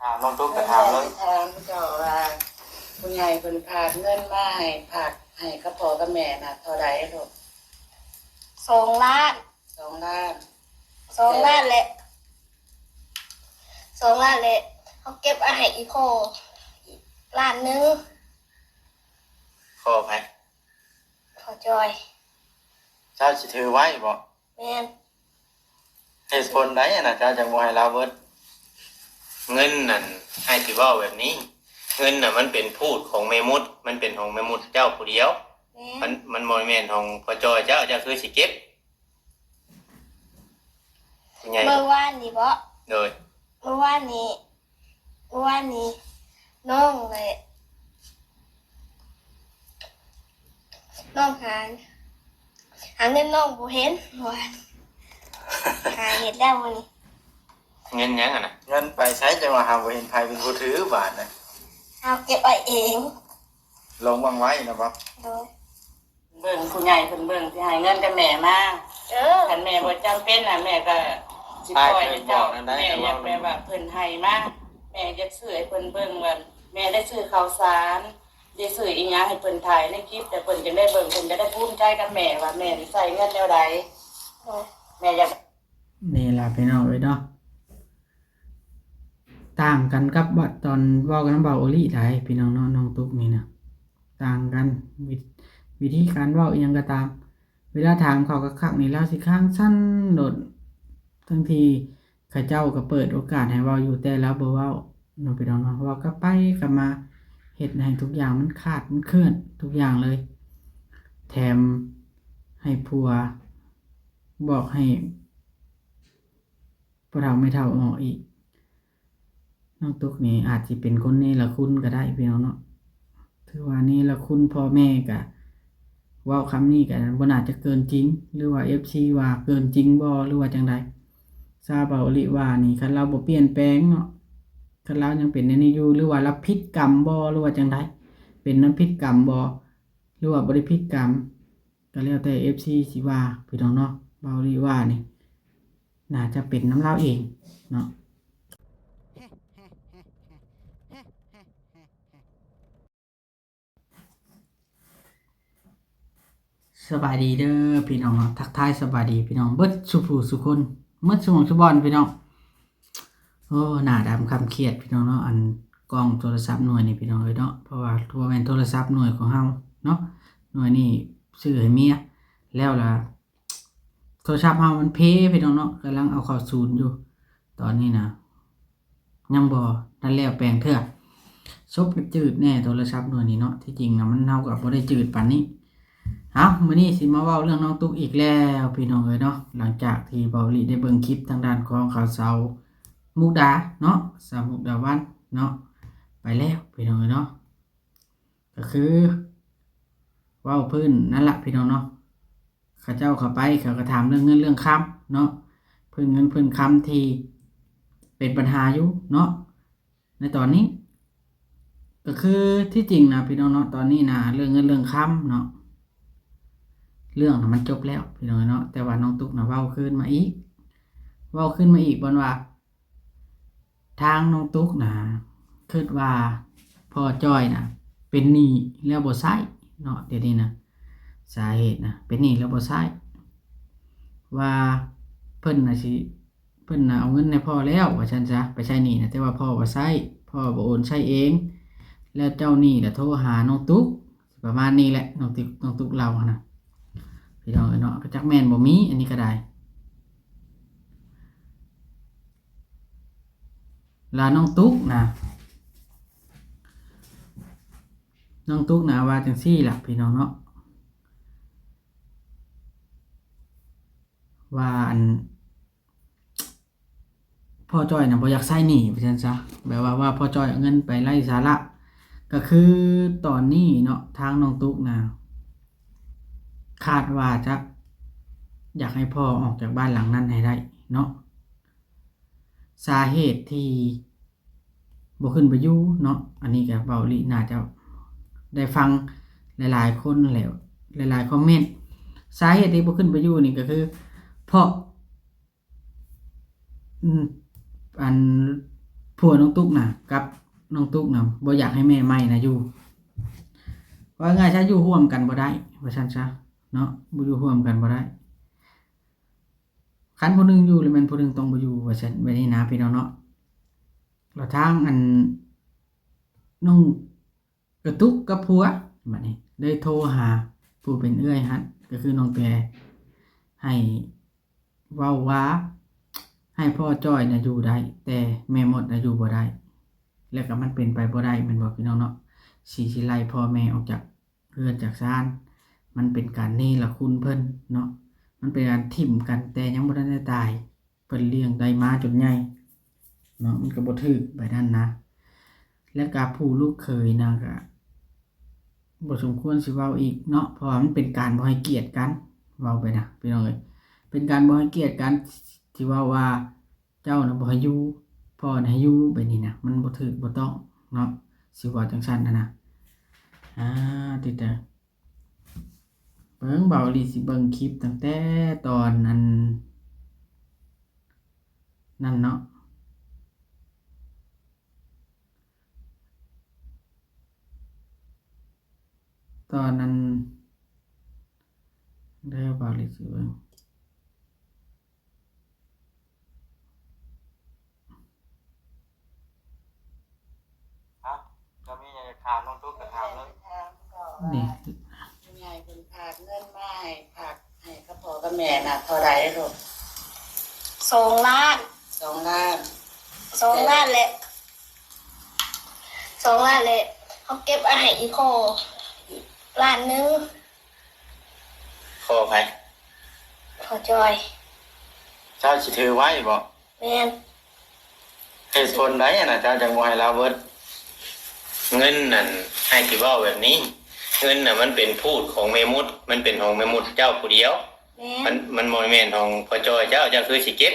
ຖາມນ້ອງຕຸກກໍຖາມເລີຍ. ເອີ ຢາກຊິຖາມເຈົ້າວ່າ ຜູ້ໃຫຍ່ເພິ່ນຝາກເງິນມາໃຫ້ ຝາກໃຫ້ກັບພໍ່ກັບແມ່ນະ ເທົ່າໃດລູກ? ສອງລ້ານ. ສອງລ້ານ. ສອງລ້ານແຫຼະ ສອງລ້ານແຫຼະ ເຮົາເກັບໄວ້ໃຫ້ອີ່ພໍ່ລ້ານໜຶ່ງ. ຂໍໃຜ? ຂໍຈອຍ. ເຈົ້າຊິຖືໄວ້ບໍ? ແມ່ນ. ເຫດຜົນໃດຫັ້ນນະ ເຈົ້າຈັ່ງບໍ່ໃຫ້ລາວເບິດ? ເງິນນັ້ນ ອ້າຍຊິເວົ້າແບບນີ້ ເງິນນະ ມັນເປັນພູດຂອງແມ່ມຸດ ມັນເປັນຂອງແມ່ມຸດເຈົ້າຜູ້ດຽວ. ແມ່ນ. ມັນ ມັນບໍ່ແມ່ນຂອງພໍ່ຈອຍເຈົ້າ ເຈົ້າຄືຊິເກັບ? ຜູ້ໃຫຍ່ ມື້ວານນີ້ບໍ? ໂດຍ. ມື້ວານນີ້ ເມື່ອວານນີ້ນ້ອງແຫຼະ ນ້ອງຫາ ຫາເງິນນ້ອງບໍ່ເຫັນເມື່ອວານ ຫາເຮັດແລ້ວມື້ນີ້. ເງິນຫຍັງຫັ້ນນະ? ເງິນໄປໃສ ຈັ່ງວ່າຫາບໍ່ເຫັນໃຜເປັນຜູ້ຖືບາດນະ? ເຮົາເກັບໄວ້ເອງ. ລົງວາງໄວ້ນະບໍ? ໂດຍ. ເບິ່ງ ຜູ້ໃຫຍ່ເພິ່ນເບິ່ງ ຊິໃຫ້ເງິນກັບແມ່ມາ. ເອີ ຄັນແມ່ບໍ່ຈຳເປັນນະ ແມ່ກໍຊິປ່ອຍໃຫ້ເຈົ້າ. ແມ່ຢາກແບບວ່າເພິ່ນໃຫ້ມາ ແມ່ຢາກຊື້ໃຫ້ເພິ່ນເບິ່ງວ່າແມ່ໄດ້ຊື້ເຂົ້າສານ ໄດ້ຊື້ອີ່ຫຍັງໃຫ້ເພິ່ນຖ່າຍໃນຄລິບ ແຕ່ເພິ່ນຈັ່ງໄດ້ເບິ່ງ ເພິ່ນຈະໄດ້ພູມໃຈກັບແມ່ວ່າແມ່ນີ້ໃຊ້ເງິນແນວໃດ. ແມ່ຢາກ ນີ້ລະພີ່ນ້ອງເອີຍເນາະ ຕ່າງກັນກັບຕອນເວົ້າກັບນ້ຳບ່າວໂອລິໄດ໋ພີ່ນ້ອງເນາະ. ນ້ອງຕຸກນີ້ນະ ຕ່າງກັນ ວິ ວິທີການເວົ້າອີ່ຫຍັງກໍຕາມ ເວລາຖາມເຂົາຄັກໆນີ້ ລາວຊິຄາງສັ່ນໂລດ ທັງທີ່ເຂົາເຈົ້າກໍເປີດໂອກາດໃຫ້ເວົ້າຢູ່ ແຕ່ລາວບໍ່ເວົ້າເນາະພີ່ນ້ອງເນາະ. ເວົ້າກັບໄປກັບມາ ເຮັດໃຫ້ທຸກຢ່າງມັນຂາດມັນເຄື່ອນທຸກຢ່າງເລີຍ ແຖມໃຫ້ຜົວບອກໃຫ້ ພໍ່ເຖົ້າແມ່ເຖົ້າອອກອີກ. ນ້ອງຕຸກນີ້ອາດຊິເປັນຄົນເນລະຄຸນກໍໄດ້ພີ່ນ້ອງເນາະ ຖືວ່າເນລະຄຸນພໍ່ແມ່ກະ ເວົ້າຄຳນີ້ກະບໍ່ໜ້າຈະເກີນຈິງ ຫຼືວ່າເອັຟຊີວ່າເກີນຈິງບໍ່ ຫຼືວ່າຈັ່ງໃດ. ຊາວເບົາອີ່ຫຼີວ່ານີ້ ຄັນລາວບໍ່ປ່ຽນແປງເນາະ ຄັນລາວຍັງເປັນແນວນີ້ຢູ່ ຫຼືວ່າລາວຜິດກຳບໍ່ ຫຼືວ່າຈັ່ງໃດ ເປັນນຳຜິດກຳບໍ່ ຫຼືວ່າບໍ່ໄດ້ຜິດກຳ ກໍແລ້ວແຕ່ເອັຟຊີຊິວ່າພີ່ນ້ອງເນາະ. ເບົາອີ່ຫຼີວ່ານີ້ໜ້າຈະເປັນນຳລາວເອງເນາະ. ສະບາຍດີເດີພີ່ນ້ອງເນາະ ທັກທາຍສະບາຍດີພີ່ນ້ອງເບິດສູ່ຜູ້ສູ່ຄົນ ເໝິດສູ່ໝ່ອງສູ່ບ່ອນພີ່ນ້ອງ. ໂອ້ ໜ້າດຳຄຳຄຽດພີ່ນ້ອງເນາະ ອັນກ້ອງໂທລະສັບໜ່ວຍນີ້ພີ່ນ້ອງເອີຍເນາະ ເພາະວ່າບໍ່ແມ່ນໂທລະສັບໜ່ວຍຂອງເຮົາເນາະ ໜ່ວຍນີ້ຊື້ໃຫ້ເມຍແລ້ວລະ ໂທລະສັບເຮົາມັນເພພີ່ນ້ອງເນາະ ກຳລັງເອົາເຂົ້າສູນຢູ່ ຕອນນີ້ນະ ຍັງບໍ່ທັນແລ້ວແປງເທື່ອ. ສົບກະຈືດແດ່ໂທລະສັບໜ່ວຍນີ້ເນາະ ທີ່ຈິງນະມັນ ເຮົາກໍບໍ່ໄດ້ຈືດປານນີ້. ເອົ້າ ມື້ນີ້ຊິມາເວົ້າເລື່ອງນ້ອງຕຸກອີກແລ້ວພີ່ນ້ອງເອີຍເນາະ ຫຼັງຈາກທີ່ເບົາອີ່ຫຼີໄດ້ເບິ່ງຄລິບທາງດ້ານຂອງຂອງສາວມຸກດາເນາະ ສາວມຸກດາວັນເນາະ ໄປແລ້ວພີ່ນ້ອງເອີຍເນາະ. ກໍຄືເວົ້າພື້ນນັ້ນລະພີ່ນ້ອງເນາະ ເຂົາເຈົ້າເຂົ້າໄປ ເຂົາກໍຖາມເລື່ອງເງິນເລື່ອງຄຳເນາະ ພື້ນເງິນພື້ນຄຳທີ່ເປັນບັນຫາຢູ່ເນາະ ໃນຕອນນີ້. ກໍຄືທີ່ຈິງນະພີ່ນ້ອງເນາະ ຕອນນີ້ນະ ເລື່ອງເງິນເລື່ອງຄຳເນາະ ເລື່ອງນະມັນຈົບແລ້ວພີ່ນ້ອງເນາະ ແຕ່ວ່ານ້ອງຕຸກນະເວົ້າຄືນມາອີກ ເວົ້າຄືນມາອີກບ່ອນວ່າ ທາງນ້ອງຕຸກນະຄິດວ່າພໍ່ຈ້ອຍນະເປັນໜີ້ແລ້ວບໍ່ໃຊ້ເນາະ ດຽວນີ້ນະ ສາເຫດນະເປັນໜີ້ແລ້ວບໍ່ໃຊ້ ວ່າເພິ່ນນະຊິ ເພິ່ນນະເອົາເງິນໃຫ້ພໍ່ແລ້ວວ່າຊັ້ນຊະ ໄປໃຊ້ໜີ້ນະ ແຕ່ວ່າພໍ່ບໍ່ໃຊ້ ພໍ່ບໍ່ໂອນໃຊ້ເອງ ແລ້ວເຈົ້າໜີ້ລະໂທຫານ້ອງຕຸກ ປະມານນີ້ແຫຼະ ນ້ອງຕຸກ ນ້ອງຕຸກເລົ່າຫັ້ນນະ ພີ່ນ້ອງເອີຍເນາະ ກໍຈັກແມ່ນບໍ່ມີ ອັນນີ້ກໍໄດ້ ລະນ້ອງຕຸກນະ ນ້ອງຕຸກນະວ່າຈັ່ງຊີ້ລະພີ່ນ້ອງເນາະ ວ່າອັນ ພໍ່ຈ້ອຍນະບໍ່ຢາກໃຊ້ໜີ້ວ່າຊັ້ນຊະ ແບບວ່າ ວ່າພໍ່ຈ້ອຍເອົາເງິນໄປໄຮ້ສາລະ ກໍຄືຕອນນີ້ເນາະ ທາງນ້ອງຕຸກນະ ຄາດວ່າຈະຢາກໃຫ້ພໍ່ອອກຈາກບ້ານຫຼັງນັ້ນໃຫ້ໄດ້ເນາະ. ສາເຫດທີ່ບໍ່ຂຶ້ນໄປຢູ່ເນາະ ອັນນີ້ກໍເບົາອີ່ຫຼີໜ້າຈະໄດ້ຟັງຫຼາຍໆຄົນແລ້ວ ຫຼາຍໆຄອມເມັນ ສາເຫດທີ່ບໍ່ຂຶ້ນໄປຢູ່ນີ້ກໍຄື ເພາະ ອືມ ອັນ ຜົວນ້ອງຕຸກນະ ກັບນ້ອງຕຸກນະ ບໍ່ຢາກໃຫ້ແມ່ໃໝ່ນະຢູ່ ເວົ້າງ່າຍຊະ ຢູ່ຮ່ວມກັນບໍ່ໄດ້ ວ່າຊັ້ນຊະເນາະ ຢູ່ຮ່ວມກັນບໍ່ໄດ້. ຄັນຜູ້ໜຶ່ງຢູ່ ແລ້ວແມ່ນຜູ້ໜຶ່ງຕ້ອງບໍ່ຢູ່ ວ່າຊັ້ນ ແບບນີ້ນະພີ່ນ້ອງເນາະ. ແລ້ວທາງອັນ ນ້ອງ ກະຕຸກກັບຜົວ ບາດນີ້ເລີຍໂທຫາຜູ້ເປັນເອື້ອຍຫັ້ນ ກໍຄືນ້ອງແຕ ໃຫ້ເວົ້າວ່າ ໃຫ້ພໍ່ຈ້ອຍນະຢູ່ໄດ້ ແຕ່ແມ່ມົດນະຢູ່ບໍ່ໄດ້ ແລ້ວກໍມັນເປັນໄປບໍ່ໄດ້ແມ່ນບໍ່ພີ່ນ້ອງເນາະ ທີ່ຊິໄລ່ພໍ່ແມ່ອອກຈາກເຮືອນຈາກຊານ ມັນເປັນການເນລະຄຸນເພິ່ນເນາະ ມັນເປັນການຖິ້ມກັນແຕ່ຍັງບໍ່ທັນໄດ້ຕາຍ. ເພິ່ນລ້ຽງໄດ້ມາຈົນໃຫຍ່ເນາະ ມັນກໍບໍ່ຖືກແບບນັ້ນນະ ແລະກະຜູ້ລູກເຂີຍນະກະບໍ່ສົມຄວນຊິເວົ້າອີກເນາະ ເພາະວ່າມັນເປັນການບໍ່ໃຫ້ກຽດກັນ ເວົ້າໄປນະພີ່ນ້ອງເອີຍ ເປັນການບໍ່ໃຫ້ກຽດກັນ ທີ່ເວົ້າວ່າເຈົ້ານະບໍ່ໃຫ້ຢູ່ ພໍ່ນະໃຫ້ຢູ່ ແບບນີ້ນະ ມັນບໍ່ຖືກບໍ່ຕ້ອງເນາະ ຊິເວົ້າຈັ່ງຊັ້ນຫັ້ນນະ ອາ ຕິດແຕ່ ເບິ່ງ ເບົາອີ່ຫຼີຊິເບິ່ງຄລິບຕັ້ງແຕ່ຕອນອັນນັ້ນເນາະ ຕອນນັ້ນເດີ ເບົາອີ່ຫຼີຊິເບິ່ງ. ຮະ ເຈົ້າມີຫຍັງຈະຖາມນ້ອງຕຸກກໍຖາມເລີຍ. ນີ້ ຜູ້ໃຫຍ່ເພິ່ນຝາກເງິນມາໃຫ້ ຝາກໃຫ້ກັບພໍ່ກັບແມ່ນະ ເທົ່າໃດລູກ? ສອງລ້ານ. ສອງລ້ານ. ສອງລ້ານແຫຼະ ສອງລ້ານແຫຼະ ເຮົາເກັບໄວ້ໃຫ້ອີ່ພໍ່ລ້ານໜຶ່ງ. ພໍ່ໃຜ? ພໍ່ຈ້ອຍ. ເຈົ້າຊິຖືໄວ້ບໍ? ແມ່ນ. ເຫດຜົນໃດຫັ້ນນະ ເຈົ້າຈັ່ງບໍ່ໃຫ້ລາວເບິດ? ເງິນນັ້ນ ອ້າຍຊິເວົ້າແບບນີ້ ເງິນນະມັນເປັນພູດຂອງແມ່ມຸດ ມັນເປັນຂອງແມ່ມຸດເຈົ້າຜູ້ດຽວ. ແມ່ນ. ມັນ ມັນບໍ່ແມ່ນຂອງພໍ່ຈ້ອຍເຈົ້າ ເຈົ້າຄືຊິເກັບ?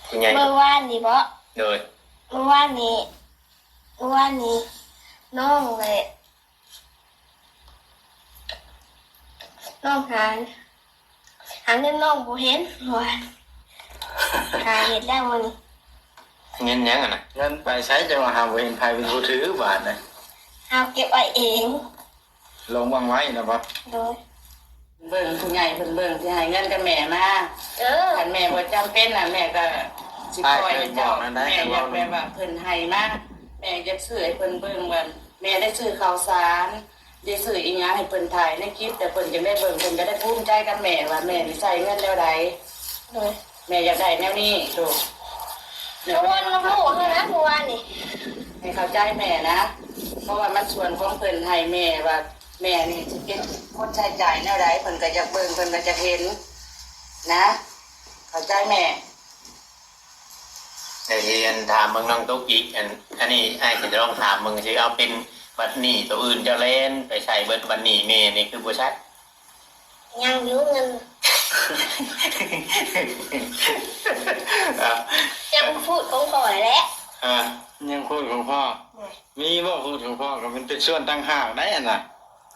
ຜູ້ໃຫຍ່. ມື້ວານນີ້ບໍ? ໂດຍ. ມື້ວານນີ້ ມື້ວານນີ້ນ້ອງແຫຼະ ນ້ອງຫາ ຫາເງິນນ້ອງບໍ່ເຫັນ ວ່າຫາເຮັດແລ້ວມື້ນີ້. ເງິນຫຍັງຫັ້ນນະ? ເງິນໄປໃສ ເຈົ້າວ່າຫາບໍ່ເຫັນໃຜເປັນຜູ້ຖືບາດນະ? ເຮົາເກັບໄວ້ເອງ. ລົງວາງໄວ້ນະບໍ? ໂດຍ. ເບິ່ງ ຜູ້ໃຫຍ່ເພິ່ນເບິ່ງ ຊິໃຫ້ເງິນກັບແມ່ມາ. ເອີ ຄັນແມ່ບໍ່ຈຳເປັນນະ ແມ່ກໍຊິປ່ອຍໃຫ້ເຈົ້າ. ແມ່ຢາກແບບວ່າເພິ່ນໃຫ້ມາ ແມ່ຢາກຊື້ໃຫ້ເພິ່ນເບິ່ງວ່າແມ່ໄດ້ຊື້ເຂົ້າສານ ໄດ້ຊື້ອີ່ຫຍັງໃຫ້ເພິ່ນຖ່າຍໃນຄລິບ ແຕ່ເພິ່ນຈະໄດ້ເບິ່ງ ເພິ່ນຈະໄດ້ພູມໃຈກັບແມ່ວ່າແມ່ນີ້ໃຊ້ເງິນແນວໃດ. ໂດຍ. ແມ່ຢາກໄດ້ແນວນີ້ລູກ. ເຈົ້າວອນນຳລູກເຮົານະ ເມື່ອວານນີ້ ໃຫ້ເຂົ້າໃຈແມ່ນະ ເພາະວ່າມັນສ່ວນຂອງເພິ່ນໃຫ້ແມ່ວ່າ ແມ່ນີ້ຊິເປັນຄົນໃຊ້ຈ່າຍແນວໃດ ເພິ່ນກໍຢາກເບິ່ງ ເພິ່ນກໍຢາກເຫັນນະ ເຂົ້າໃຈແມ່. ແລ້ວຊິອັນຖາມເບິ່ງນ້ອງຕຸກອີກ ອັນ ອັນນີ້ອ້າຍຊິລອງຖາມເບິ່ງ ຊິເອົາເປັນບັດໜີ້ໂຕອື່ນ ເຈົ້າແລ່ນໄປໃຊ້ເບິດ ບັດໜີ້ແມ່ນີ້ຄືບໍ່ໃຊ້? ຍັງຢູ່ເງິນ. ອ່າ ຍັງພູດຂອງພໍ່ແຫຼະ. ອ່າ ຍັງພູດຂອງພໍ່. ໂດຍ. ມີບໍ່ພູດຂອງພໍ່ ກໍມັນເປັນສ່ວນຕ່າງຫາກໄດ໋ຫັ້ນນະ.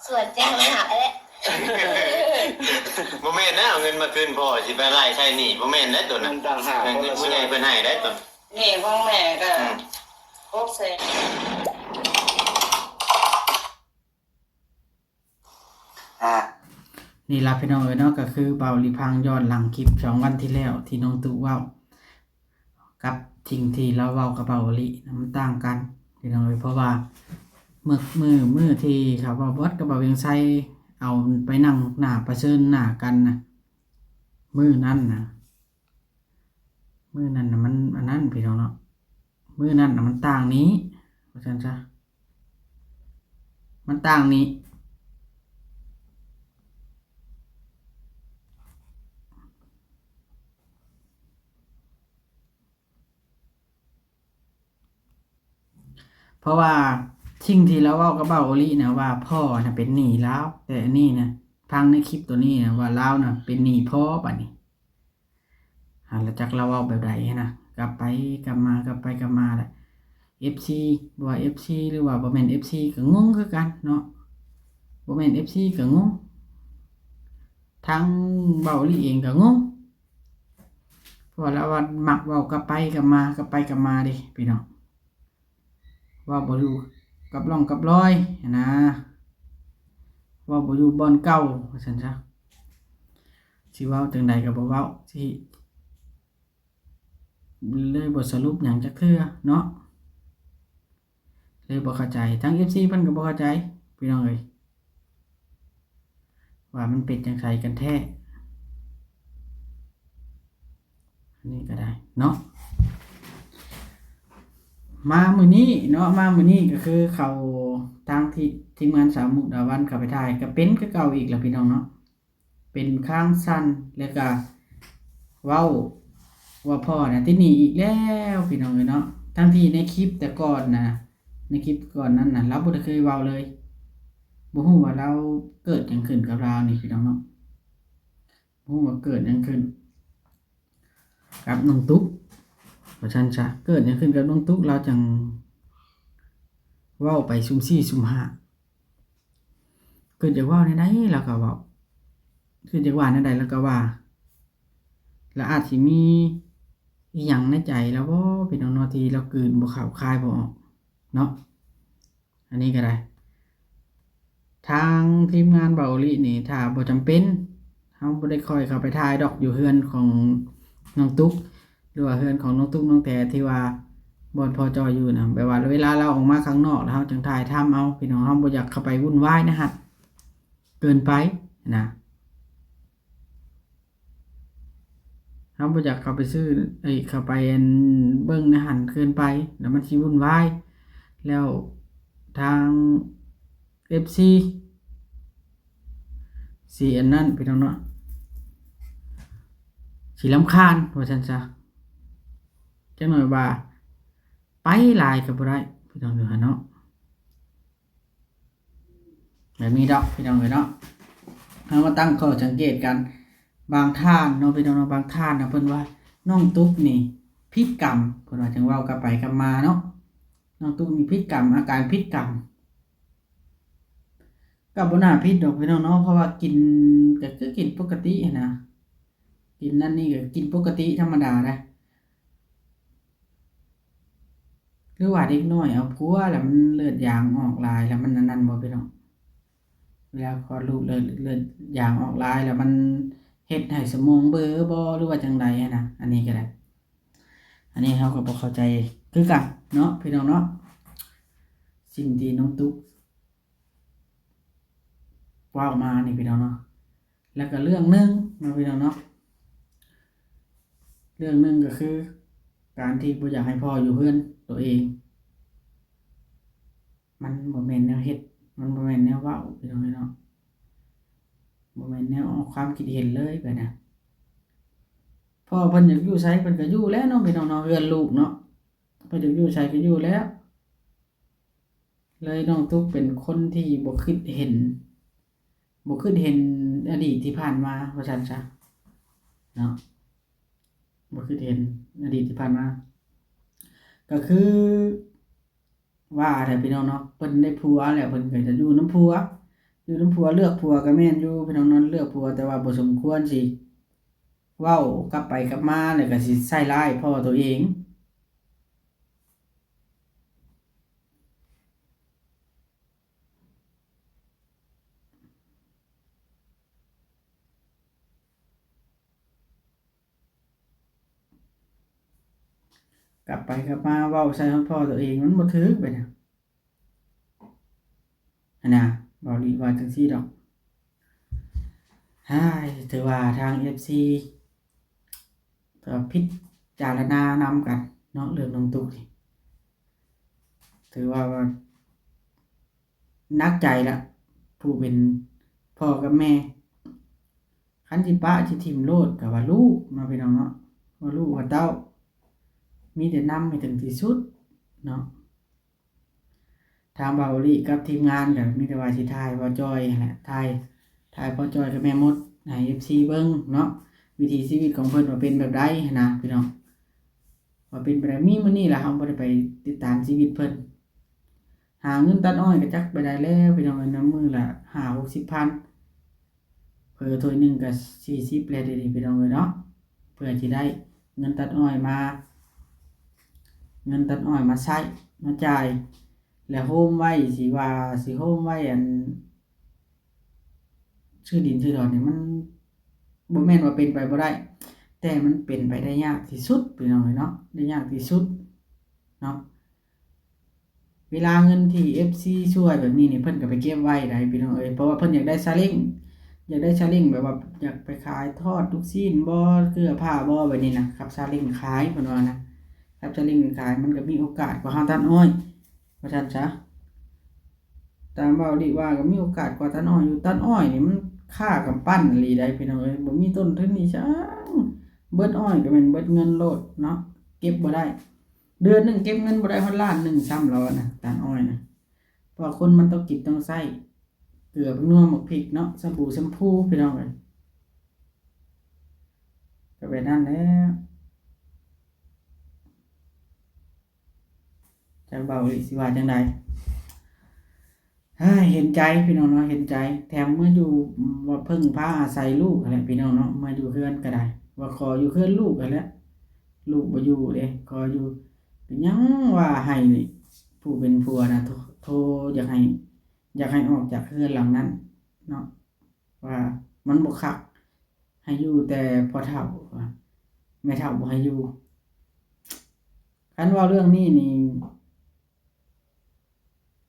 ສ່ວນຕ່າງຫາກແຫຼະ. ບໍ່ແມ່ນນະ ເອົາເງິນມາຄືນພໍ່ ຊິໄປໄລ່ໃຊ້ໜີ້ ບໍ່ແມ່ນເດ້ໂຕນັ້ນ. ມັນຕ່າງຫາກ ເງິນຜູ້ໃຫຍ່ເພິ່ນໃຫ້ໄດ໋ໂຕ. ໜີ້ຂອງແມ່ກໍ ອືມ ຫົກແສນ. ອ່າ ນີ້ລະພີ່ນ້ອງເອີຍເນາະ ກໍຄືເບົາອີ່ຫຼີພັງຍ້ອນຫຼັງຄລິບສອງວັນທີ່ແລ້ວ ທີ່ນ້ອງຕຸເວົ້າກັບສິ່ງທີ່ລາວເວົ້າກັບເບົາອີ່ຫຼີນະ ມັນຕ່າງກັນພີ່ນ້ອງເອີຍ. ເພາະວ່າມື້ ມື້ ມື້ທີ່ເຂົາເວົ້າບອດກັບເບົາວຽງໄຊ ເອົາໄປນັ່ງໜ້າປະເຊີນໜ້າກັນນະ ມື້ນັ້ນນະ ມື້ນັ້ນນະມັນອັນນັ້ນພີ່ນ້ອງເນາະ ມື້ນັ້ນນະມັນຕ່າງນີ້ ວ່າຊັ້ນຊະ ມັນຕ່າງນີ້ ເພາະວ່າສິ່ງທີ່ລາວເວົ້າກັບເບົາອີ່ຫຼີນະວ່າ ພໍ່ນະເປັນໜີ້ລາວ ແຕ່ອັນນີ້ນະ ຟັງໃນຄລິບໂຕນີ້ນະວ່າ ລາວນະເປັນໜີ້ພໍ່ບາດນີ້. ຫັ້ນລະ ຈັກລາວເວົ້າແບບໃດຫັ້ນນະ ກັບໄປກັບມາ ກັບໄປກັບມາແຫຼະ ເອັຟຊີ ບໍ່ວ່າເອັຟຊີ ຫຼືວ່າບໍ່ແມ່ນເອັຟຊີ ກໍງົງຄືກັນເນາະ ບໍ່ແມ່ນເອັຟຊີ ກໍງົງ ທາງເບົາອີ່ຫຼີເອງກໍງົງ ເພາະວ່າລາວວ່າມັກເວົ້າກັບໄປກັບມາ ກັບໄປກັບມາເດ້ພີ່ນ້ອງ, ເວົ້າບໍ່ຢູ່ກັບຮ່ອງກັບລອຍຫັ້ນນາ, ເວົ້າບໍ່ຢູ່ບ່ອນເກົ່າວ່າຊັ້ນຊະ. ຊິເວົ້າຈັ່ງໃດກໍບໍ່ເວົ້າ ຊິ ເລີຍບໍ່ສະຫຼຸບຫຍັງຈັກເທື່ອເນາະ, ເລີຍບໍ່ເຂົ້າໃຈ. ທາງເອັຟຊີເພິ່ນກໍບໍ່ເຂົ້າໃຈພີ່ນ້ອງເອີຍ ວ່າມັນເປັນຈັ່ງໃດກັນແທ້ ອັນນີ້ກໍໄດ້ເນາະ. ມາມື້ນີ້ເນາະ ມາມື້ນີ້ກໍຄືເຂົາ ທາງທີ່ທີມງານສາວມຸກດາວັນເຂົ້າໄປຖ່າຍ ກໍເປັນຄືເກົ່າອີກແລ້ວພີ່ນ້ອງເນາະ. ເປັນຄາງສັ່ນ ແລ້ວກະເວົ້າວ່າພໍ່ນະຕິໜີອີກແລ້ວພີ່ນ້ອງເອີຍເນາະ. ທັງທີ່ໃນຄລິບແຕ່ກ່ອນນະ ໃນຄລິບກ່ອນນັ້ນນະ ລາວບໍ່ໄດ້ເຄີຍເວົ້າເລີຍ. ບໍ່ຮູ້ວ່າລາວເກີດຫຍັງຂຶ້ນກັບລາວນີ້ພີ່ນ້ອງເນາະ, ບໍ່ຮູ້ວ່າເກີດຫຍັງຂຶ້ນກັບນ້ອງຕຸກວ່າຊັ້ນຊະ. ເກີດຫຍັງຂຶ້ນກັບນ້ອງຕຸກ ລາວຈັ່ງເວົ້າໄປຊຸ່ມສີ່ຊຸ່ມຫ້າ. ຄິດຢາກເວົ້າແນວໃດລາວກໍເວົ້າ, ຄິດຢາກວ່າແນວໃດລາວກໍວ່າ. ລາວອາດຊິມີອີ່ຫຍັງໃນໃຈລາວບໍ່ພີ່ນ້ອງເນາະ ທີ່ລາວກືນບໍ່ເຂົ້າຄາຍບໍ່ອອກເນາະ. ອັນນີ້ກໍໄດ້ ທາງທີມງານເບົາອີ່ຫຼີນີ້ ຖ້າບໍ່ຈຳເປັນ ເຮົາບໍ່ໄດ້ຄ່ອຍເຂົ້າໄປຖ່າຍດອກ ຢູ່ເຮືອນຂອງນ້ອງຕຸກ ຫຼືວ່າເຮືອນຂອງນ້ອງຕຸກນ້ອງແຕ ທີ່ວ່າບ່ອນພໍ່ຈ່ອຍຢູ່ນະ. ແບບວ່າເວລາລາວອອກມາຂ້າງນອກແລ້ວ ເຮົາຈັ່ງຖ່າຍທຳເອົາພີ່ນ້ອງ, ເຮົາບໍ່ຢາກເຂົ້າໄປວຸ່ນວາຍໃນຫັ້ນເກີນໄປນະ. ເຮົາບໍ່ຢາກເຂົ້າໄປຊື້ ເອີຍ ເຂົ້າໄປອັນເບິ່ງໃນຫັ້ນເກີນໄປ ແລ້ວມັນຊິວຸ່ນວາຍ ແລ້ວທາງເອັຟຊີຊິອັນນັ້ນພີ່ນ້ອງເນາະ ຊິລຳຄານວ່າຊັ້ນຊະ. ຈັກໜ້ອຍວ່າໄປຫຼາຍກໍບໍ່ໄດ້ພີ່ນ້ອງເນາະ. ແບບນີ້ດອກພີ່ນ້ອງເອີຍເນາະ. ເຮົາມາຕັ້ງຂໍ້ສັງເກດກັນ ບາງທ່ານເນາະພີ່ນ້ອງເນາະ, ບາງທ່ານນະເພິ່ນວ່ານ້ອງຕຸກນີ້ຜິດກຳ ເພິ່ນວ່າຈັ່ງເວົ້າກັບໄປກັບມາເນາະ, ນ້ອງຕຸກນີ້ຜິດກຳ ອາການຜິດກຳ. ກໍບໍ່ໜ້າຜິດດອກພີ່ນ້ອງເນາະ ເພາະວ່າກິນກໍຄືກິນປົກກະຕິຫັ້ນນະ, ກິນນັ້ນນີ້ກໍກິນປົກກະຕິທຳມະດາໄດ໋. ຫຼືວ່າເດັກນ້ອຍເອົາຜົວແລ້ວມັນເລືອດຢາງອອກຫຼາຍ ແລ້ວມັນອັນນັ້ນບໍ່ພີ່ນ້ອງ? ເວລາຄອດລູກເລືອດ ເລືອດຢາງອອກຫຼາຍ ແລ້ວມັນເຮັດໃຫ້ສະໝອງເບີບໍ່ ຫຼືວ່າຈັ່ງໃດຫັ້ນນະ? ອັນນີ້ກໍໄດ້ ອັນນີ້ເຮົາກໍບໍ່ເຂົ້າໃຈຄືກັນເນາະ ພີ່ນ້ອງເນາະ. ສິ່ງທີ່ນ້ອງຕຸກ ເວົ້າມານີ້ພີ່ນ້ອງເນາະ. ແລ້ວກໍເລື່ອງໜຶ່ງເນາະພີ່ນ້ອງເນາະ, ເລື່ອງໜຶ່ງກໍຄືການທີ່ບໍ່ຢາກໃຫ້ພໍ່ຢູ່ເຮືອນໂຕເອງ ມັນບໍ່ແມ່ນແນວເຮັດ ມັນບໍ່ແມ່ນແນວເວົ້າພີ່ນ້ອງເອີຍເນາະ, ບໍ່ແມ່ນແນວອອກຄວາມຄິດເຫັນເລີຍແບບນັ້ນ. ພໍ່ເພິ່ນຢາກຢູ່ໃສເພິ່ນກໍຢູ່ແລ້ວເນາະ ພີ່ນ້ອງເນາະ, ເຮືອນລູກເນາະ ເພິ່ນຢາກຢູ່ໃສກໍຢູ່ແລ້ວ. ເລີຍນ້ອງຕຸກເປັນຄົນທີ່ບໍ່ຄິດເຫັນ ບໍ່ຄິດເຫັນອະດີດທີ່ຜ່ານມາວ່າຊັ້ນຊະເນາະ, ບໍ່ຄິດເຫັນອະດີດທີ່ຜ່ານມາ. ກໍຄືວ່າແຫຼະພີ່ນ້ອງເນາະ ເພິ່ນໄດ້ຜົວແລ້ວ ເພິ່ນກໍຈະຢູ່ນຳຜົວ ຢູ່ນຳຜົວ ເລືອກຜົວກໍແມ່ນຢູ່ພີ່ນ້ອງເນາະ, ເລືອກຜົວ ແຕ່ວ່າບໍ່ສົມຄວນຊິເວົ້າກັບໄປກັບມາ ແລ້ວກໍຊິໃສ່ຮ້າຍພໍ່ຕົວເອງ. ກັບໄປກັບມາເວົ້າໃສ່ຮອດພໍ່ຕົວເອງ ມັນບໍ່ຖືກແບບນັ້ນຫັ້ນນະ, ເບົາຫຼີວ່າຈັ່ງຊີ້ດອກ. ຮາຍ ຖືວ່າທາງເອັຟຊີ ກໍພິຈາລະນານຳກັນເນາະ ເລື່ອງນ້ອງຕຸກນີ້ ຖືວ່າ ວ່າໜັກໃຈລະ ຜູ້ເປັນພໍ່ກັບແມ່. ຄັນຊິປະຊິຖິ້ມໂລດກໍວ່າລູກເນາະ ພີ່ນ້ອງເນາະ, ວ່າລູກວ່າເຕົ້າ ມີແຕ່ນຳໃຫ້ເຖິງທີ່ສຸດເນາະ. ທາງເບົາຫຼີກັບທີມງານກໍມີແຕ່ວ່າຊິຖ່າຍພໍ່ຈ່ອຍຫັ້ນແຫຼະ ຖ່າຍ ຖ່າຍພໍ່ຈ່ອຍກັບແມ່ມົດໃຫ້ເອັຟຊີເບິ່ງເນາະ, ວິຖີຊີວິດຂອງເພິ່ນວ່າເປັນແບບໃດຫັ້ນນະ ພີ່ນ້ອງ, ວ່າເປັນແບບໃດ. ມີມື້ນີ້ລະ ເຮົາບໍ່ໄດ້ໄປຕິດຕາມຊີວິດເພິ່ນ. ຫາເງິນຕັດອ້ອຍກໍຈັກໄປໃດແລ້ວ ພີ່ນ້ອງເອີຍ, ນຳມື້ລະຫ້າຫົກສິບພັນ ເຜີຖ້ວຍໜຶ່ງກໍສີ່ສິບແລ້ວ ດຽວນີ້ ພີ່ນ້ອງເອີຍເນາະ, ເພື່ອຊິໄດ້ ເງິນຕັດອ້ອຍມາ ເງິນຕັດອ້ອຍມາໃຊ້ ມາຈ່າຍ ແລະໂຮມໄວ້ ຊິວ່າຊິໂຮມໄວ້ ອັນ ຊື້ດິນຊື້ດອນນີ້ ມັນບໍ່ແມ່ນວ່າເປັນໄປບໍ່ໄດ້ ແຕ່ມັນເປັນໄປໄດ້ຍາກທີ່ສຸດ ພີ່ນ້ອງເອີຍເນາະ ໄດ້ຍາກທີ່ສຸດເນາະ. ເວລາເງິນທີ່ເອັຟຊີຊ່ວຍແບບນີ້ນີ້ ເພິ່ນກໍໄປເກັບໄວ້ໄດ໋ ພີ່ນ້ອງເອີຍ ເພາະວ່າເພິ່ນຢາກໄດ້ຊາເລັ້ງ ຢາກໄດ້ຊາເລັ້ງ ແບບວ່າຢາກໄປຂາຍທອດລູກຊີ້ນບໍ ເກືອຜ້າບໍ ແບບນີ້ນະ ຂັບຊາເລັ້ງຂາຍ ເພິ່ນວ່ານະ ຂັບຊາເລັ້ງຂາຍ ມັນກໍມີໂອກາດກວ່າເຮົາຕັດອ້ອຍ ວ່າຊັ້ນຊະ. ຕາມເວົ້າອີກວ່າກໍມີໂອກາດກວ່າຕັດອ້ອຍຢູ່ ຕັດອ້ອຍນີ້ມັນຄ່າກຳປັ່ນອີ່ຫຼີໃດ໋ ພີ່ນ້ອງເອີຍ ບໍ່ມີຕົ້ນທຶນອີ່ຫຍັງ ເບິດອ້ອຍກໍແມ່ນເບິດເງິນໂລດເນາະ ເກັບບໍ່ໄດ້ ເດືອນໜຶ່ງເກັບເງິນບໍ່ໄດ້ຮອດລ້ານໜຶ່ງຊ້ຳ ລາວນະ ຕັດອ້ອຍນະ ເພາະວ່າຄົນມັນຕ້ອງກິນຕ້ອງໃຊ້ ເກືອ ແປ້ງນົວ ໝາກພິກເນາະ ສະບູ ແຊມພູ ພີ່ນ້ອງເອີຍ ກໍແບບນັ້ນແຫຼະ. ຈັກເວົ້າອີກຊິວ່າຈັ່ງໃດ ເຮີ້ຍ ເຫັນໃຈພີ່ນ້ອງເນາະ ເຫັນໃຈ ແຖມເມືອຢູ່ ວ່າເພິ່ງພາອາໄສລູກຫັ້ນແຫຼະພີ່ນ້ອງເນາະ ເມືອຢູ່ເຮືອນກໍໄດ້ ວ່າຂໍຢູ່ເຮືອນລູກຫັ້ນແຫຼະ ລູກບໍ່ຢູ່ເດ້ ຂໍຢູ່ ເປັນຫຍັງວ່າໃຫ້ຜູ້ເປັນຜົວນະ ໂທ ໂທຢາກໃຫ້ ຢາກໃຫ້ອອກຈາກເຮືອນຫຼັງນັ້ນເນາະ ວ່າມັນບໍ່ຄັກ ໃຫ້ຢູ່ແຕ່ພໍ່ເຖົ້າ ວ່າແມ່ເຖົ້າບໍ່ໃຫ້ຢູ່. ຄັນເວົ້າເລື່ອງນີ້ນີ້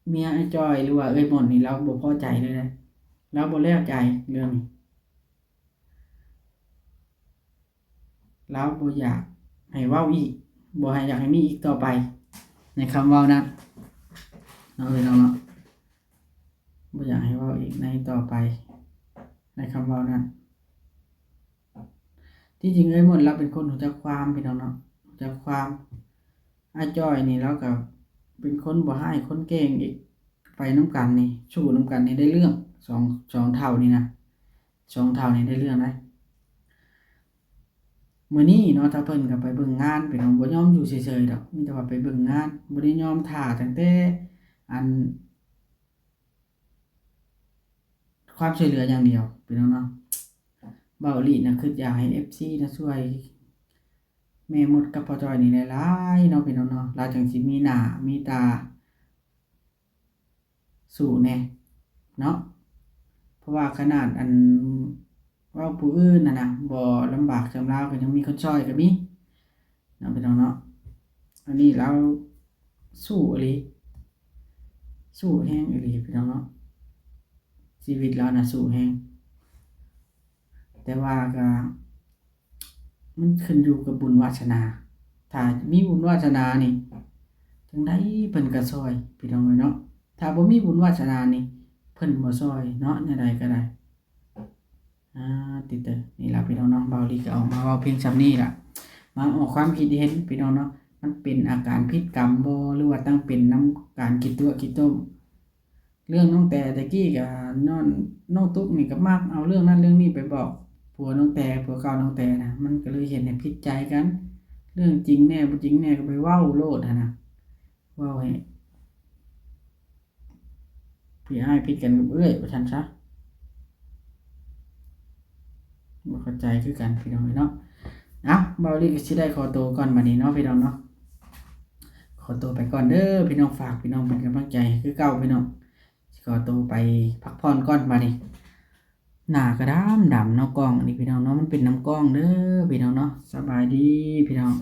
ເມຍອ້າຍຈ້ອຍ ຫຼືວ່າເອື້ອຍມົນນີ້ ລາວບໍ່ພໍໃຈເລີຍນະ ລາວບໍ່ແລ້ວໃຈເລື່ອງນີ້ ລາວບໍ່ຢາກໃຫ້ເວົ້າອີກ ບໍ່ໃຫ້ ຢາກໃຫ້ມີອີກຕໍ່ໄປ ໃນຄຳເວົ້ານັ້ນເນາະ ພີ່ນ້ອງເນາະ ບໍ່ຢາກໃຫ້ເວົ້າອີກໃນຕໍ່ໄປ ໃນຄຳເວົ້ານັ້ນ. ທີ່ຈິງເອື້ອຍມົນລາວເປັນຄົນຮູ້ຈັກຄວາມ ພີ່ນ້ອງເນາະ ຮູ້ຈັກຄວາມ ອ້າຍຈ້ອຍນີ້ລາວກໍເປັນຄົນບໍ່ຮ້າຍຄົນເກັ່ງອີກ ໄປນຳກັນນີ້ ສູ້ນຳກັນນີ້ໄດ້ເລື່ອງ ສອງ ສອງເຖົ້ານີ້ນະ ສອງເຖົ້ານີ້ໄດ້ເລື່ອງໄດ໋. ມື້ນີ້ເນາະ ຖ້າເພິ່ນກໍໄປເບິ່ງງານ ພີ່ນ້ອງ ບໍ່ຍອມຢູ່ເສີຍໆດອກ ມີແຕ່ວ່າໄປເບິ່ງງານ ບໍ່ໄດ້ຍອມຖ້າຕັ້ງແຕ່ ອັນ ຄວາມຊ່ວຍເຫຼືອຢ່າງດຽວ ພີ່ນ້ອງເນາະ. ເວົ້າອີ່ຫຼີນະ ຄິດຢາກໃຫ້ເອັຟຊີນະຊ່ວຍແມ່ມົດກັບພໍ່ຈ້ອຍນີ້ຫຼາຍໆເນາະ ພີ່ນ້ອງເນາະ ລາວຈັ່ງຊິມີໜ້າມີຕາ ສູ້ແດ່ເນາະ ເພາະວ່າຂະໜາດອັນເວົ້າຜູ້ອື່ນຫັ້ນນະ ບໍ່ລຳບາກສ່ຳລາວ ກໍຍັງມີຄົນຊ່ອຍກໍມີເນາະ ພີ່ນ້ອງເນາະ. ອັນນີ້ລາວສູ້ອີ່ຫຼີ ສູ້ແຮງອີ່ຫຼີ ພີ່ນ້ອງເນາະ ຊີວິດລາວນະສູ້ແຮງ. ແຕ່ວ່າກໍມັນຂຶ້ນຢູ່ກັບບຸນວາສະໜາ ຖ້າມີບຸນວາສະໜານີ້ ຈັ່ງໃດເພິ່ນກໍຊ່ອຍ ພີ່ນ້ອງເອີຍເນາະ. ຖ້າບໍ່ມີບຸນວາສະໜານີ້ ເພິ່ນບໍ່ຊ່ອຍເນາະ ແນວໃດກໍໄດ້. ອາ ຕິດເຕີ ນີ້ລະ ພີ່ນ້ອງເນາະ ເບົາລີກໍເອົາມາເວົ້າພຽງສ່ຳນີ້ລະ ມາອອກຄວາມຄິດເຫັນ ພີ່ນ້ອງເນາະ. ມັນເປັນອາການຜິດກຳບໍ ຫຼືວ່າຕັ້ງເປັນນຳການກິນຕົວະກິນຕົ້ມ? ເລື່ອງນ້ອງແຕ ແຕ່ກີ້ກະ ນ້ອງ ນ້ອງຕຸກນີ້ກະມັກເອົາເລື່ອງນັ້ນເລື່ອງນີ້ໄປບອກຜົວນ້ອງແຕ ຜົວເກົ່ານ້ອງແຕນະ ມັນກະເລີຍເຮັດໃຫ້ຜິດໃຈກັນ ເລື່ອງຈິງແດ່ບໍ່ຈິງແດ່ກະໄປເວົ້າໂລດຫັ້ນນະ ເວົ້າໃຫ້ພີ່ອ້າຍຜິດກັນກັບເອື້ອຍວ່າຊັ້ນຊະ. ບໍ່ເຂົ້າໃຈຄືກັນພີ່ນ້ອງເອີຍເນາະ. ເອົ້າ ເບົາລີກະຊິໄດ້ຂໍໂຕກ່ອນບາດນີ້ເນາະພີ່ນ້ອງເນາະ ຂໍໂຕໄປກ່ອນເດີພີ່ນ້ອງ. ຝາກພີ່ນ້ອງເປັນກຳລັງໃຈໃຫ້ຄືເກົ່າພີ່ນ້ອງ. ຊິຂໍໂຕໄປພັກຜ່ອນກ່ອນບາດນີ້. ໜ້າກະດຳດຳເນາະ ກ້ອງອັນນີ້ພີ່ນ້ອງເນາະ ມັນເປັນນຳກ້ອງເດີພີ່ນ້ອງເນາະ. ສະບາຍດີພີ່ນ້ອງ.